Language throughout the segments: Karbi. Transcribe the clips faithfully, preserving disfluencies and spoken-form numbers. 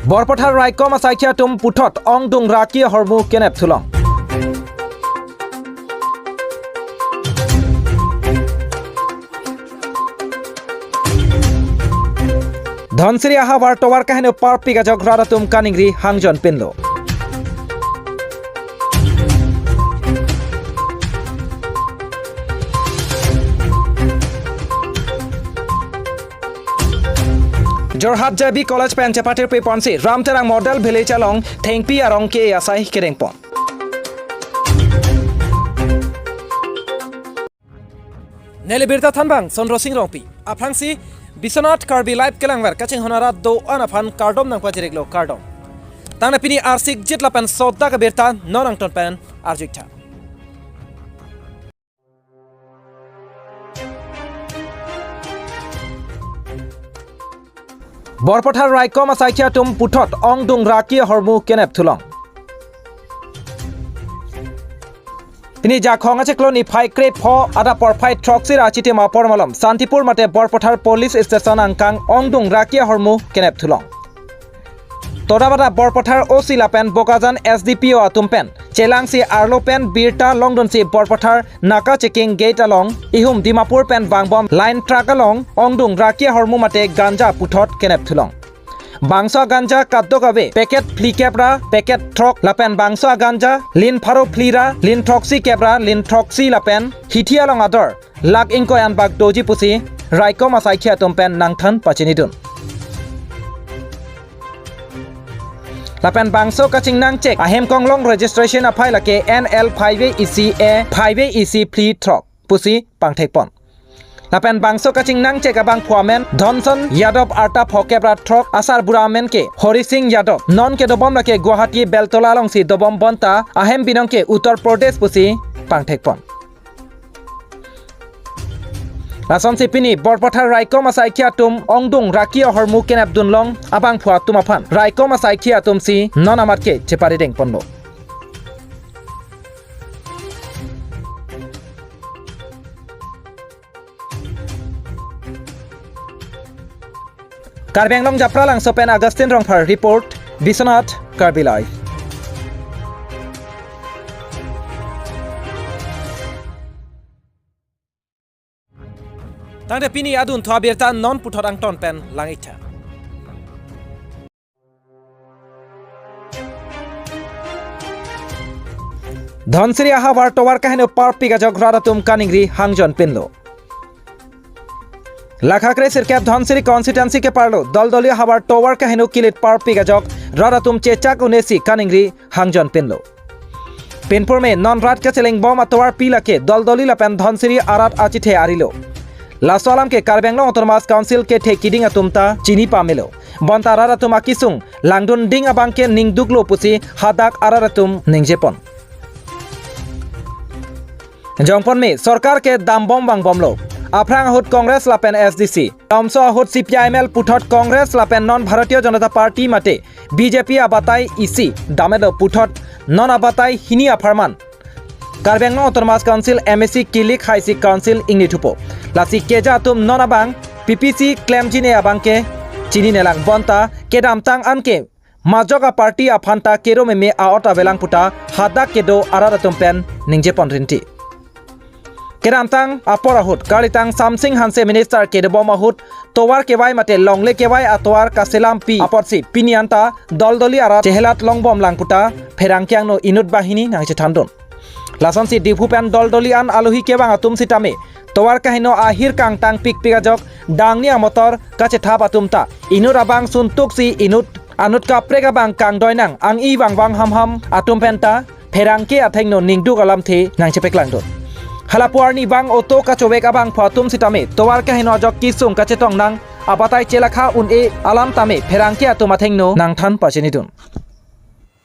Borpathar raikom asaikhi atum puthot ongdung raki ahormu kenep thulong. Dhansiri ahavar tovar kaheno parpik ajok rat atum kaningri hangjon pinlo. Jorhat J B College pen chepatirpi ponsi Ramterang Model Village along thengpi arong ke asai kedengpon. Neli birta thanbang Sondro Sing Rongpi. Aphrangsi Biswanath Karbi Live kelangver kachinghon arat do-an aphan kardom nangpajiriklo, kardom. Tangte pini arsik jit lapen sodak abirta non angton pen arjuiktha. Borpathar raikom asaikhi atum puthot ongdung raki ahormu kenep thulong. Pini Jakhong achiklo niphai krepho adap porphai throksi ra chitim apor malom Santipur mate Borpathar Police Station angkang ongdung raki ahormu kenep thulong. Todabada Borpathar O C lapen Bokajan S D P O atum pen chelangsi arlo pen birta longdunsi Borpathar Naka checking gate along ihum Dimapur pen vangbom line truck along ongdung raki ahormu mate ganja puthot kenep thulong. Bangso ganja kadokave packet phlikep ra packet throk lapen bangso ganja lin pharo phli ra lin throksi kep ra lin throksi lapen hithi along ador lakh ingkoi anbak doji pusi raikom asaikhi atum pen nangthan pachinidun. Lapen bangso kachingnang check ahem konglong registration aphai lake N L phai ve isi A phai ve isi phli throk pusi pangthekpon. Lapen bangso kachingnang check abangphu amen Dhonson Yadav arta phokep ra throk, asarbura amen ke Hori Sing Yadav, non kedobom lake Guwahati Beltola alongsi dobom bonta ahem binong ke Uttar Pradesh pusi pangthekpon. Lasonsi pini Borpathar raikom asaikhi atum ongdung raki ahormu kenep dunlong abangphu atum aphan raikom asaikhi atumsi non amat ke cheparidengponlo. Karbi Anglong Japralangso pen Augustine Rongphar report, Biswanath Karbi Live. Tangte pini adunthu abirta non puthot angton pen langiktha. Dhansiri ahavar tovar kaheno parpik ajok rat atum kaningri hangjon pinlo. Lakha kre sirkep Dhansiri constituency keparlo Doldoli ahavar tovar kaheno kilit parpik ajok rat atum chechak un-esi kaningri hangjon pinlo. Pinpurme non rat kachelengbom atovarpi lake Doldoli lapen Dhansiri arat achithe arilo. Laso alam ke Karbi Anglong Autonomous Council kethe kiding atum ta chini pamelo. Bonta rat atum akisung langdun ding abang ke ningduklo pusi hadak arat atum ningjepon. Jongponme sorkar ke dambom vangbomlo. Aphrang ahut Congress lapen S D C, lamso ahut C P I M L puthot Congress lapen non Bharatiya Janata Party mate B J P abatai isi damelo puthot non abatai hini apharman Karbi Anglong Autonomous Council M A C kilik haisi council ingni thupo. Lasi keja atum non abang P P C klemjine abang ke chininelang bonta kedamtang anke majok aparty aphanta kero meme aot avelang puta hadak kedo arat atum pen ningjepon rinti. Kedamtang apor ahut kalitang Samsing Hanse minister kedobom ahut tovar kevai mate longle kevai atovar kaselampi apotsi pini anta Doldoli arat chehelat longbomlang puta pherangke angno inut banghini nangchethandun. Lasonsi Diphu pen Doldoli an alohi kevang atum sitame tovar kaheno ahir kangtang pikpik ajok dangni amotor kachethap atum ta inut abang suntuksi inut anut kaprek abang kangdoinang ang-i vangvang hamham atum penta pherangke athengno ningduk alamthe nangchepaklangdun. Halapu arni bang auto kachovek abangphu atum sitame tovar kaheno ajok kisung kachetongnang abatai chelakha un-e alam tame pherangke atum athengno nangthan pachinidun.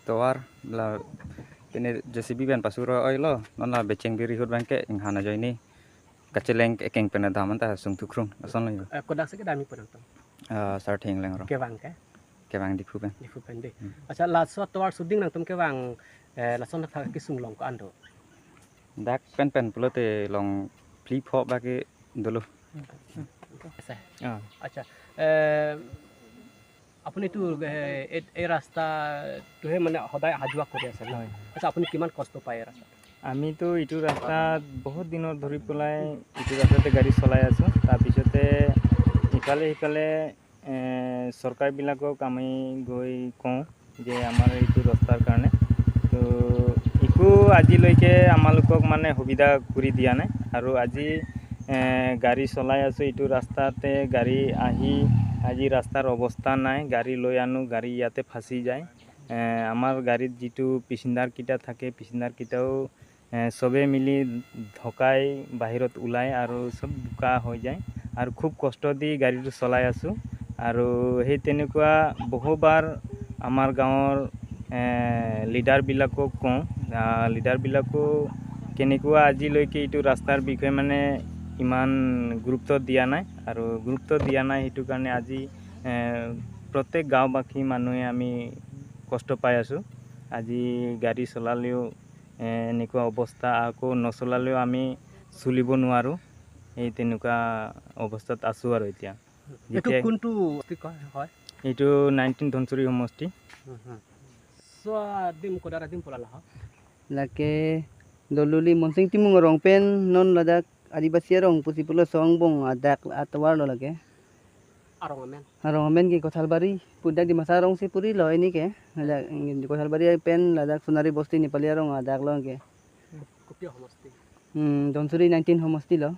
Tovar la pine J C B pen pasur oilo, non la becheng biri ahut abang ke inghan ajoine kacheleng ekeng pen adam anta sungthukrung ason lo yo. Eh, kodak si kedam-i pon nangtum? Eh, Sarthe Ingleng arong. Kevang ke? Kevang Diphu pen. Diphu pen de. Hmm. Accha, laso tovar suding nangtum kevang, eh, lason athak kisung long ko-an do? Dak pen pen pulote long phli pho bak ke dolo. Asa. Ah. Accha, eh, আপুনি এইটো, এ, এই, এই ৰাস্তাটোহে মানে সদায় অহা যোৱা কৰি আছে ন? হয়। আচ্ছা, আপুনি কিমান কষ্ট পায় এই ৰাস্তাত? আমিতো এইটো ৰাস্তাত বহুত দিনৰ ধৰি পেলাই এইটো ৰাস্তাতে গাড়ী চলাই আছোঁ। তাৰপিছতে ইফালে সিফালে এ, চৰকাৰবিলাকক আমি গৈ কওঁ যে আমাৰ এইটো ৰাস্তাৰ কাৰণে তো একো আজিলৈকে আমালোকক মানে সুবিধা কৰি দিয়া নাই। আৰু আজি এ, গাড়ী চলাই আছোঁ এইটো ৰাস্তাতে, গাড়ী আহি আজি ৰাস্তাৰ অৱস্থা নাই। গাড়ী লৈ আনো, গাড়ী ইয়াতে ফাঁচি যায়। এ, আমাৰ গাড়ীত যিটো পেচেঞ্জাৰকেইটা থাকে, পেচেঞ্জাৰকেইটাও এ, চবে মিলি ঢকাই বাহিৰত ওলাই আৰু চব বোকা হৈ যায় আৰু খুব কষ্ট দি গাড়ীটো চলাই আছোঁ। আৰু সেই তেনেকুৱা বহুবাৰ আমাৰ গাঁৱৰ এ, লিডাৰবিলাকক কওঁ, আ, লিডাৰবিলাকো কেনেকুৱা আজিলৈকে এইটো ৰাস্তাৰ বিষয়ে মানে ইমান গুৰুত্ব দিয়া নাই। আৰু গুৰুত্ব দিয়া নাই, সেইটো কাৰণে আজি এ, প্ৰত্যেক গাঁওবাসী মানুহে আমি কষ্ট পাই আছোঁ। আজি গাড়ী চলালেও এ, এনেকুৱা অৱস্থা, আকৌ নচলালেও আমি চলিব নোৱাৰোঁ। এই তেনেকুৱা অৱস্থাত আছোঁ আৰু এতিয়া। এইটো যেতিয়া কোনটো বস্তি কয় হয়? এইটো নাইনটিন ধনচুৰী সমষ্টি। হুম, হুম। So, ah, dim kodara dim pulala ha. Lake Dololi Monsing Timung arong pen non ladak Adibasi arong pusi pulo Songbong adak atovar lo lake. Arong amen. Arong amen ke Kothalbari, pudak Dimasa arong si puri lo ini ke. Ladak Kothalbari pen ladak Sonari Bosti Nepali arong adak lo ke. Kopi homosti. Hmm, Donsuri nineteen homosti lo.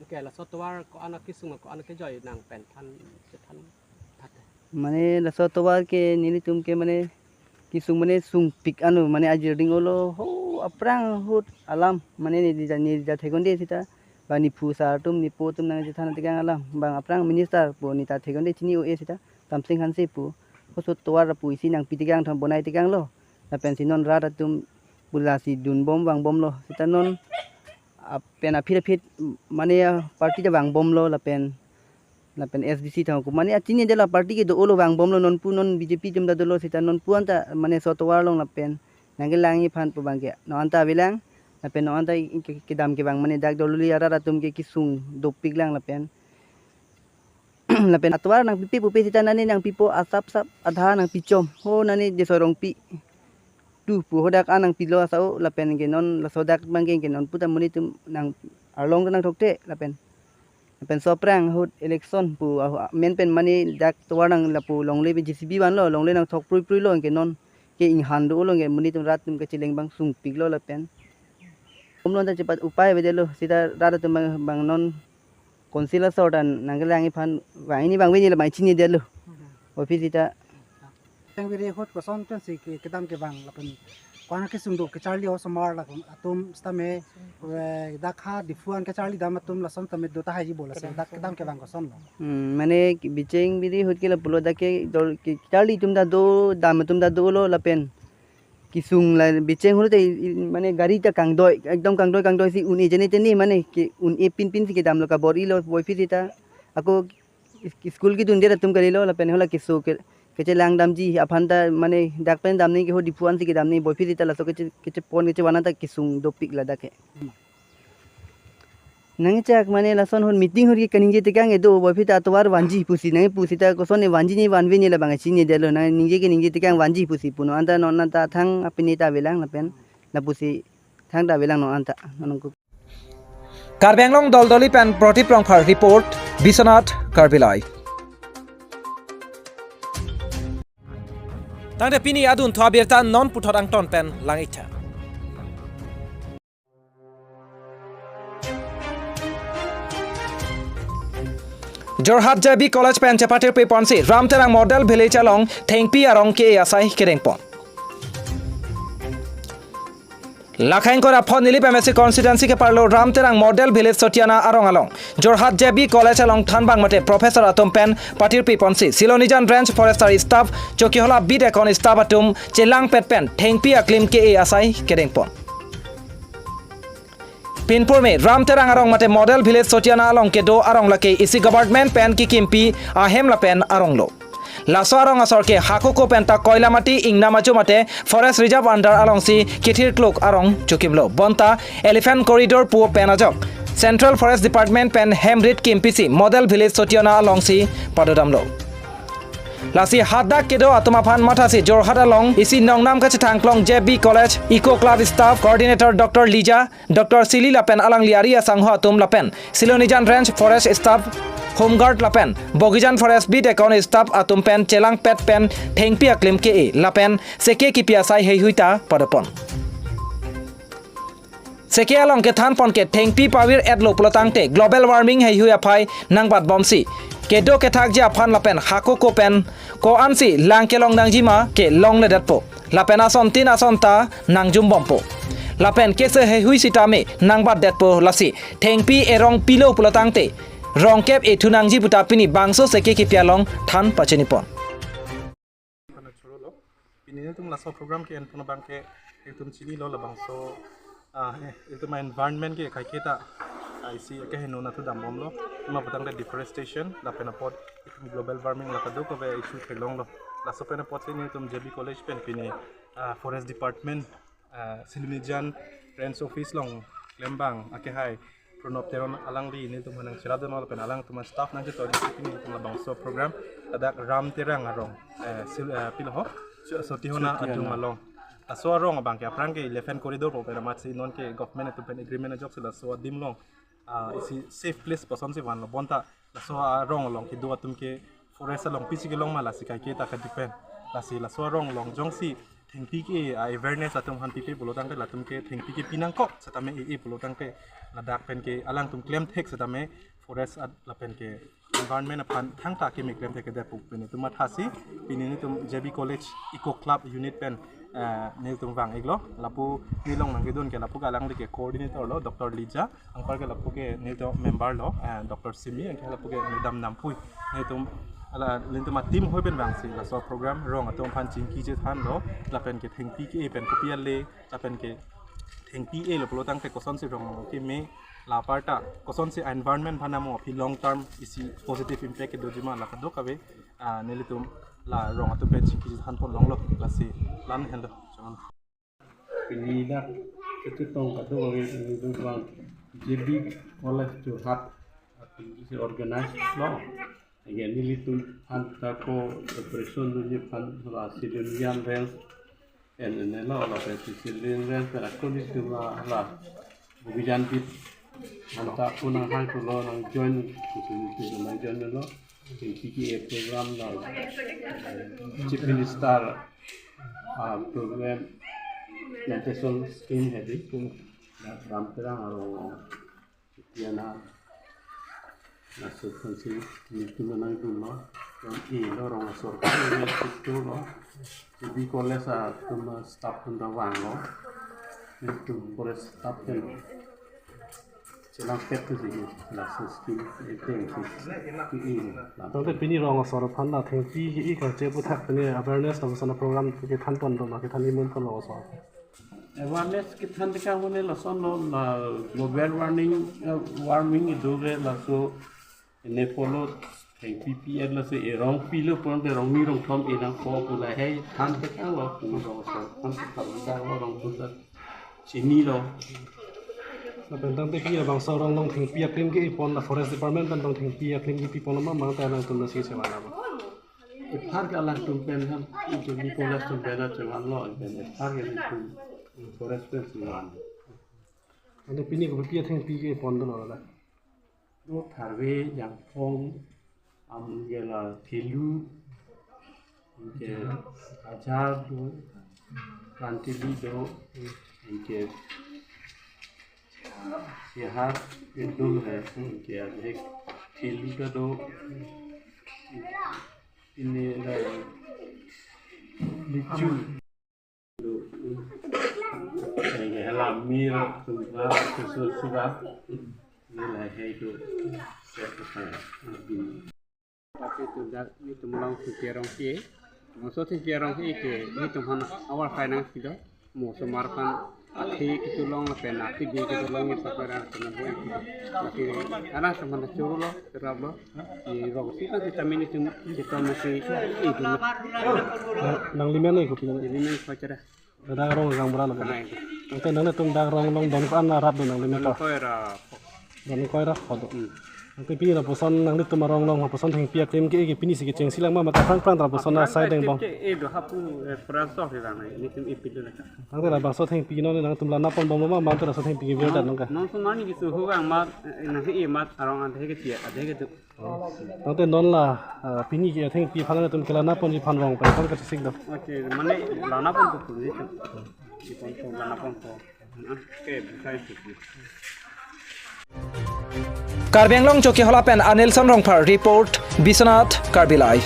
Oke, laso tovar ko-an akisung, ko-an akejoi nang pen than, than thate. Mane laso tovar ke nelitum ke mane kisung mane sungpik anu mane ajir ding olo ho aphrang ahut alam mane neli ja neli ja thekonde sita bang nephu sar atum nepo atum nangchethan tekang alam bang aphrang minister pu neta thekonde chini o-e sita Tamsing Hanse pu hoso tovar pu isi nangpi tekang thom bonai tekang lo lapen si non rat atum pu lasi dunbom vangbom lo sita non pen aphit aphit mane party ta vangbom lo lapen lapen S D C thang ku mane achinine dela party ke do-olo vangbom lo nonpu non B J P atum ta dolo sita nonpu anta mane so tovar along lapen nangkelang iphan pu bang ke non anta avelang lapen non anta ke- kedam kevang mane dak Dololi arat atum ke kisung dopik lang lapen lapen atovar nangpipe pupe sita nani nangpipo asap sap adha nangpichom ho nani Desorongpi tu pu hodak an nangpilo asao lapen ke non laso dak bang ke ke nonpu ta muni tum nang arlong ta nangthokte lapen lapen so aphrang ahut election pu ahu- men pen mane dak tovar nang lapu longle pe J C B vanlo longle nangthok prui prui lo ke non ke inghan do-olo ke muni tum rat atum kacheleng bang sungpik lo lapen umlon ta chepat upai avedetlo sita rat atum bang bang non council asor ta nangkelang iphan bang ini bang vini la bang chinidetlo office sita Tengviri ahut koson pensi ke kedam kevang lapen ko-an akisung do kecharli osomar lapen atum sitame eh, dak ha Diphu an kecharli dam atum lason tame do tahai ji bola se dak kedam kevang koson lo. Hmm, mane ki- bicheng biri ahut ke lapulo dak ke dol ke charli atum ta do dam atum ta dolo lapen kisung la bicheng ahut te i- i- mane gari ta kangdoi ekdom kangdoi kangdoi si un-e jene tene mane ke un-e pin pin si kedamlo kabor-ilo boiphit sita ako is- school kedunde atum kalilo lapen hola kisu ke kechelang damji aphan ta mane dak pen damni ke ho Diphu an si kedamni boiphit sita laso keche kechepon kechevan ta kisung dopik ladak ke. Nangchak mane lason ahut meeting ahut ke kaningje tekang edo boiphit ta tovar vanji pusi nangpu sita koson ne vanji ne vanve ne la bang chinidetlo nang ningje ke ningje tekang vanji pusi pu non anta non anta thang apini ta avelang lapen lapusi thang ta avelang non anta nonku. Karbi Anglong Doldoli pen Pratip Rongphar report, Biswanath Karbi Live. Tangte pini adun thu abirta non puthot angton pen lang-iktha. Jorhat J B College pen chepatir piponsi Ramterang Model Village along thengpi arong ke-e asai kedengpon. Lakhaing kora phon Nilip M A C constituency ke parlo Ramterang Model Village Sotiana arong along Jorhat J B College along thanbang mate professor atum pen patir piponsi Silonijan Range Forester staff Chokihola beat account staff atum chelangpet pen thengpi aklim ke-e asai kedengpon. Pinpur me Ramterang arong mate Model Village Sotiana along kedo arong lake isi government pen kikimpi ahem lapen arong lo. Laso arong asor ke Hakoko pen ta Koilamati ingnam ajo mate Forest Reserve under alongsi kethir klok arong chokimlo. Bonta Elephant Corridor pu pen ajok Central Forest Department pen hemrit kimpisi Model Village Sotiona alongsi padodamlo. Lasi hadak kedo atum aphan mathasi Jorhat along isi nongnam kachethang klong J B College Eco Club Staff Coordinator Doctor Lija, Doctor Sili lapen alangli ari asangho atum lapen Silonijan Range Forest Staff, Home Guard lapen Bogijan Forest Beat Account Staff atum pen chelangpet pen thengpi aklim ke-e lapen seke kipi asai heihui ta padopon. Seke along kethanpon ke thengpi pavir-etlo pulotangte global warming heihui aphai nangbatbomsi kedo kethakji aphan lapen Hakoko pen ko-ansi lang kelong nangjima ke longledetpo. Lapen asontin ason ta nangjumbompo. Lapen kese heihui sitame nangbatdetpo, lasi thengpi erong pilo pulotangte rongkep ethu nangji puta pini bangso seke kipi along than pachinipon. Pini nelitum laso program ke-enpon abang ke itum chinilo labangso, ah, eh, itum environment ke kaiketa, ah, isi ke heno natu dambomlo. Ima putangte deforestation lapen apot itum global warming la kadokave issue theklonglo. Laso pen apotsi nelitum J B College pen pini, ah, Forest Department, ah, Silonijan Range Office along klembang akehai Pranab Teron alangli nelitum aphan nangcherapdunlo lapen alangtum staff nangchetoi, nelitum labangso program ladak Ram Terang arong, eh, sil-, eh, pilo ho, so, Sotiona Sotiona. Adung along. Laso arong abang ke aphrang ke Elephant Corridor pu pen amatsi non ke government atum pen agreement ajoksi laso adim along, ah, isi safe place pasonsi vanlo, bonta laso arong along kedo atum ke forest along pisi kelong ma, lasi kaiketa kadepend. Lasi laso arong along jongsi thengpi ke, ah, awareness atum aphan pipe pulotangte latum ke thengpi ke pinangkok setame e-e pulotangte ladak pen ke alangtum klemthek setame forest at lapen ke environment aphan thangta keme klemthek kedet pu pen itum mathasi pini nelitum J B College Eco Club Unit pen, eh, nelitum vang-iklo. Lapu neli along nangkedun ke lapu ke alangli ke coordinator lo, Doctor Lija. Anparke lapu ke nelitum member lo, eh, Doctor Simi, anke lapu ke Madam Nampui. Nelitum, ala, nelitum a-team hoi pen vangsi laso program rong atum aphan chingki chethanlo, lapen ke thengpi ke-e pen kopi ale, lapen ke thengpi e-lo pulotangte kosonsi rong keme, la aparta kosonsi environment aphan amo aphi long term isi positive impact kedojima la kadokave, ah, nelitum la rong atum pen chingki chethanpon longlo, lasi la-an henlo. Chongan. Pini dak kachetong kadokave pini dovang J B College Jorhat atum si organize lo. Again, nelitum aphan ta ko operation nunye aphan la Silonijan Range, en, en lo, la Silonijan Range, la ko nelitum la, la Bogijan Beat aphan ta ko nanghang pulo nang join, nelitum nang join lo. P K A program la, eh, Chief Minister, ah, program plantation scheme hedi. Na Ram Terang arong, Tiana, na substansi nelitum nangdunlo. Ram e lo rong asor ka, nelitum lo. J B College atum staff atum ta vanglo. Nelitum forest staff atum chelangpet tu si, laso scheme, eh, thengpi ke-e. Tangte pini rong asor aphan la thengpi ke-e kangche aputhak pini awareness lapuson program kethanpon do ma, kethan imum pon rong asor. Awareness kethan tekang pon lason lo, la global warming, eh, warming ido ke laso ne follow thengpi pi-et, laso erong pilo pon ke rong ni rong thom enangpo pu lahei than tekang lo, pu rong asor than tekang lo, rong atum ta chinilo. Lapen tangte pini labangso arong along thengpi aklim ke-e pon, la Forest Department pen tong thengpi aklim kipi pon ma, mangta alangtum nasi chevan ma? Epharke alangtum pen han, J B College atum pen chevanlo, pen epharke alangtum forest pen chevan. Ante pini kopi athengpi ke-e pon dolo la? Do tharve, jangphong, anke la thelu, anke ajar do, rantili do, anke sehar ke do hai, anke abhek thelu ta do, pini la lichu. Hela mir tumra kusur sura. Mir lahei tu. Tapi tu dak nelitum along thengpi arong ke. Moso thengpi arong ke ke nelitum aphan avar khai nangsi do. Mosomar aphan Athi kitu long lapen athi bi kitu long ni sapera kena boy. Athi anak sama na churu lo, terap lo. Di rong si kan kita mini tum kita masih itu. Nang, nanglimen ni kopi nang. Jadi main pacara. Dak rong gang bra lo. Karena itu. Tangte nanglitum dak rong along don ko-an arap do nanglimen to. Kau era. Don ko arap ko do. Hmm. Tangte pini lapuson nanglitum arong along lapuson thengpi aklem ke ke pini si kechengsi lang ma mate aphrang aphrang lapuson asai deng bom. Eh, do hapu eh, perasok di sana. Ini tim ipit dulu kan. Tangte labangso thengpi non nangtum la napon bom lo ma mate laso thengpi ke virdat nong ka. Non semua ni gitu hugang mat, eh, nanti imat arong ada ke tiap, ada ke tu. Tangte non la ah, pini ke thengpi aphan nangtum ke la napon ji aphan rong pen aphan kachesik do. Oke, mana lana pun tu tu itu. Ipon tu lana pun tu. Oke, bisa itu. Karbi Anglong Chokihola pen Anilson Rongphar report, Biswanath Karbi Live.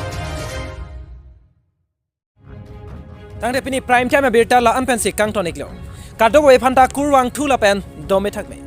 Tangte pini prime time abirta la-an pensi kangton iklo. Kadokave aphanta kurvangthu lapen dome thakme.